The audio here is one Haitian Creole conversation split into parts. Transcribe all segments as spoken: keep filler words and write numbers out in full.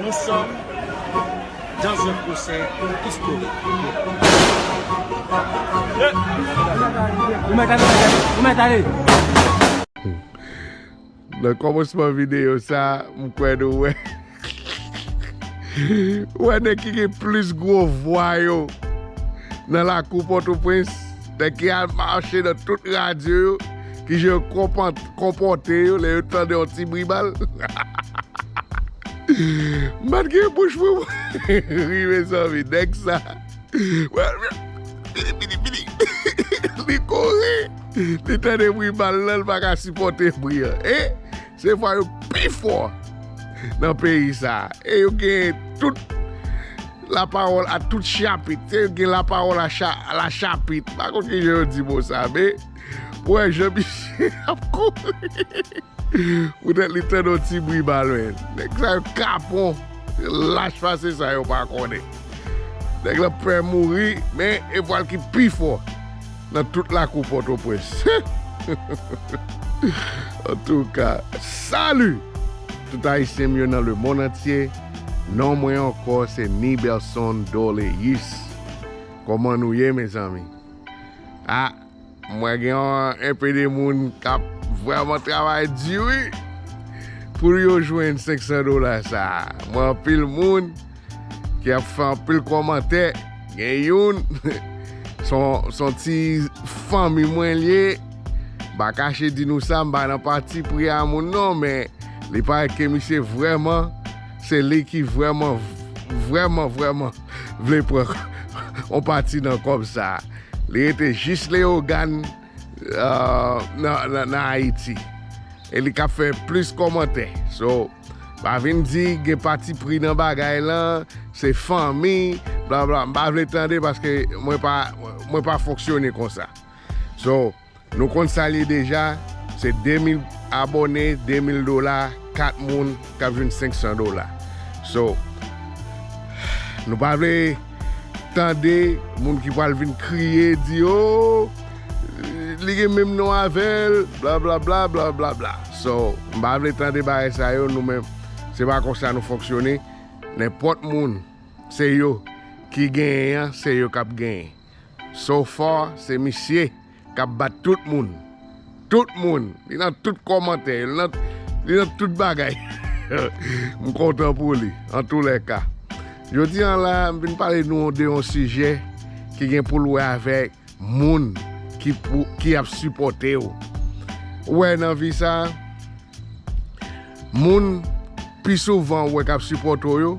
Nous sommes dans un procès historique. Ou mèt ale, ou mèt ale. Nan kòmansman videyo sa, m kwè nou wè. Ou wè nèg ki gen plis gwo vwa yo nan lakou Pòtoprens, nèg ki al mache nan tout radyo yo, ki jan yo konpòt- konpòte yo lè yo tande yon ti bri bal. M pa t gen bouch pou m ri, mezanmi, nèg sa. Vini, vini, vini. Li kore. Li tande bri bal lan, li pa ka sipòte bri an. E se vwa yo pi fò nan peyi sa. E yo gen tout lapawòl a tout chapit. Se yo gen lapawòl a cha- la chapit. M pa konn ki jan yo di mo sa, men ou wè jan misye ap kouri. Poutèt li tande yon ti bri bal, men. Nèg sa yo kapon. Lach pase sa yo pa konnen. Nèg la pè mouri, men e vwa l ki pi fò nan tout lakou Pòtoprens. Antouka, salut tout Ayisyen m yo nan lemonn antye. Non mwen ankò se Nibelson Doléus. Kòman nou ye, mezanmi? A, mwen gen yon, enpe de moun k ap vrèman travay di, wi, pou yo jwenn senk san dola sa. Mwen anpil moun ki ap fè anpil kòmantè. Gen youn, son, son ti fanmi mwen l ye. M pa kache di nou sa, m pa nan pati pri a moun non, men li parèt ke misye vrèman, se li ki vrèman, vrèman, vrèman vle pran yon pati nan kòb sa. Li rete jis Leyogàn, euh, nan, nan, nan Ayiti. E li k ap fè plis kòmantè. So, pa vin di gen pati pri nan bagay lan, se fanmi, bla bla. M pa vle tande paske mwen pa, mwen pa fonksyone konsa. So, nou konn sa l ye deja, se de mil abòne, de mil dola, kat moun k ap jwenn senk san dola. So, nou pa vle tande moun ki pral vin kriye, di, "O, li gen menm non avè l, bla bla bla, bla bla bla." So, m pa vle tande bagay sa yo, nou menm, se pa konsa nou fonksyone. Nenpòt moun, se yo ki genyen an, se yo k ap genyen. So far, se misye k ap bat tout moun. Tout moun. Li nan tout kòmantè, li nan, li nan tout bagay. M kontan pou li, antoulèka. Jodi a la, m vin pale nou de yon sijè ki gen pou l wè avèk moun ki pou, ki ap sipòte w. Ou wè nan vi sa, moun pi souvan ou wè k ap sipòte w yo,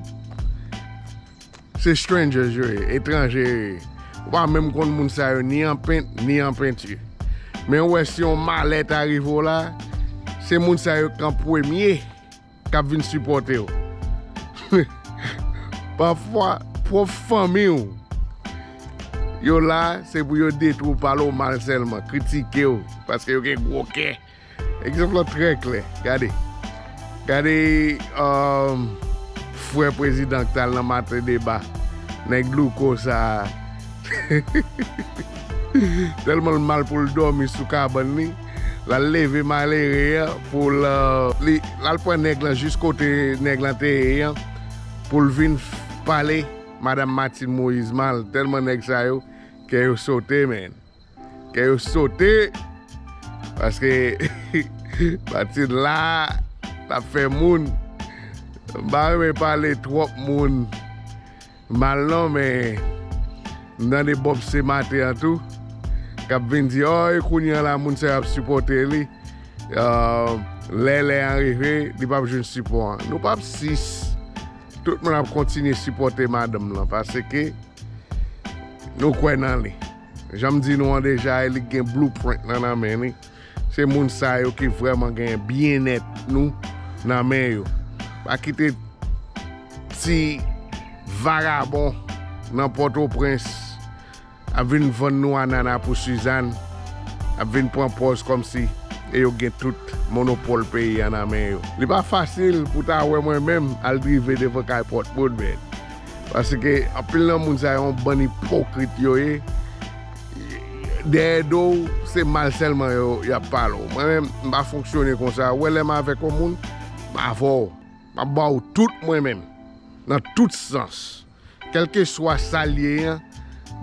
se strangers yo ye, etranje yo ye. Ou pa menm konn moun sa yo ni an pent, ni an penti. Men ou wè si yon malè ta rive w la, se moun sa yo k an premye k ap vin sipòte w. Pafwa, pwòp fanmi w, yo la, se pou yo detwi w, pale w mal sèlman, kritike w, paske yo gen gwo kè. Egzanp lan trè klè. Gade. Gade, um, frè prezidan k t al nan Maten Deba. Nèg louko sa a. Tèlman l mal pou l dòmi sou kabann li, l al leve malere a pou l, uh, li, l al pran nèg lan jis kote nèg lan te ye an pou l vin f- pale madanm Martine Moïse mal. Tèlman nèg sa yo, kè yo sote, men. Kè yo sote. Paske Martine la, l ap fè moun. M pa renmen pale twòp moun mal non, men m tande Bob Sematen an tou, k ap vin di, o, e kounye a la, moun sa yo ap sipòte li. Uh, lè lè an rive, li p ap jwenn sipò an. Nou p ap sis. Tout moun ap kontinye sipòte madanm lan, paske nou kwè nan li. Jan m di nou an deja, e li k gen blueprint lan nan men li. Se moun sa yo ki vrèman gen byennèt nou nan men yo. Pa kite ti vagabon nan Pòtoprens ap vin vann nou anana pou Sizàn, ap vin pran pòz kòmsi e yo gen tout monopòl peyi a nan men yo. Li pa fasil pou ta wè mwen menm al drive devan kay pwòp moun, men. Paske anpil nan moun sa yo yon bann ipokrit yo ye. Dèyè do w, se mal sèlman yo, y ap pale w. Mwen menm, m pa fonksyone konsa. Ou wè lè m avèk yon moun, m avè w. M ap ba w tout mwen menm. nan tout sans. Kèlkeswa sa l ye an,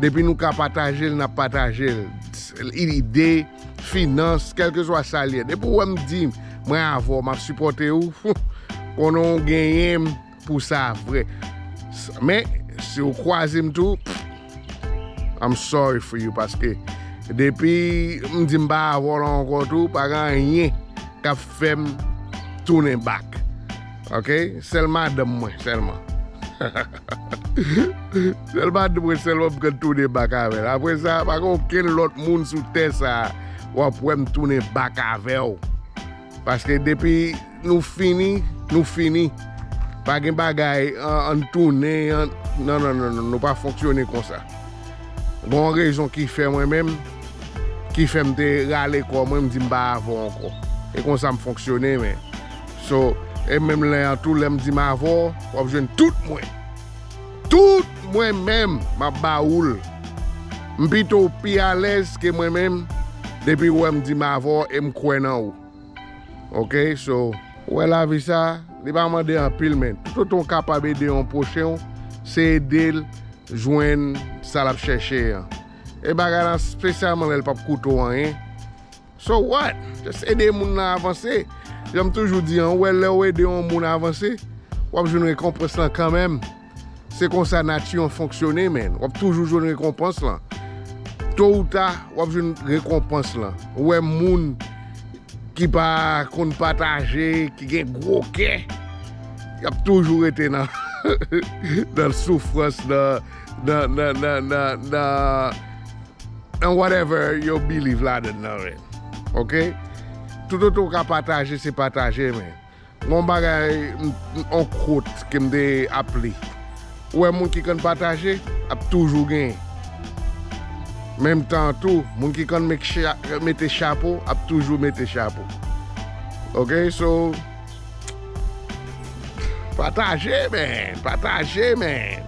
depi nou ka pataje l, n ap pataje l. Ide, finans, kèlkeswa sa l ye. Depi w wè m di mwen avè w, m ap sipòte w, konnen w genyen m pou sa vre. Men, si w kwaze m tou, I'm sorry for you, paske depi m di m pa avè w la ankò tou, pa gen anyen k ap fè m tounen back. Ok? Sèl madanm mwen sèlman. Sèl madanm mwen sèlman m konn tounen back avè l. Apre sa, pa gen okenn lòt moun sou tè sa a w ap wè m tounen back avè w. Paske depi nou fini, nou fini. Pa gen bagay, an, ann tounen, an, non, non, non, non, nou pa fonksyone konsa. Gen yon rezon ki fè mwen menm, ki fè m te rale kò mwen, m di m pa avè w ankò. E konsa m fonksyone, men. So, e menm lè an tou, lè m di m avè w, w ap jwenn tout mwen. Tout mwen menm, m ap ba ou l. M pito w pi alèz ke mwen menm, depi w wè m di m avè w e m kwè nan ou. Ok, so, ou wè lavi sa, li pa mande anpil, men toutotan w kapab ede yon pwochen w, se ede l jwenn sa l ap chèche an. E bagay la, espesyalman lè l p ap koute w anyen. So what? Just ede moun nan avanse. Jan m toujou di an, ou wè lè w ede yon moun avanse, w ap jwenn rekonpans lan kanmenm. Se konsa nati an fonksyone, men. W ap toujou jwenn rekonpans lan. To ou ta, w ap jwenn rekonpans lan. Ou wè moun ki pa konn pataje, ki gen gwo kè, y ap toujou rete nan, nan soufrans, nan, nan, nan, nan, nan, nan, nan whatever yo believe ladan nan, men. Ok? Toutotan w ka pataje, se pataje, men. Gon bagay, m, m, on quote ke m te ap li. Ou wè moun ki konn pataje, ap toujou genyen. Menm tan an tou, moun ki konn mek cha-, mete chapo, ap toujou mete chapo. Ok, so, pataje, men, pataje, men.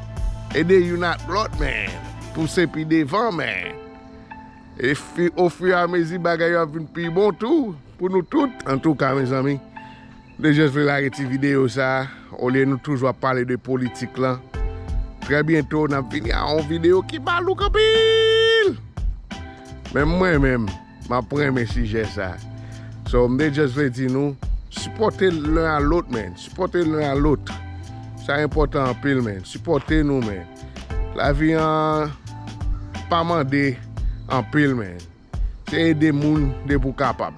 Ede youn ak lòt, men. Pouse pi devan, men. E fi-, ofiramezi bagay yo ap vin pi bon tou pou nou tout. Antouka, mezanmi, m te just vle lage ti videyo sa a, olye nou toujou ap pale de politik lan. Trè byento, n ap vini a yon videyo ki malouk anpil. Men mwen menm, m ap renmen sijè sa a. So, m te just vle di nou, sipòte len a lòt, men. Sipòte len a lòt. Sa enpòtan anpil, men. Sipòte nou, men. Lavi an pa mande anpil, men. Se ede moun depi w kapab.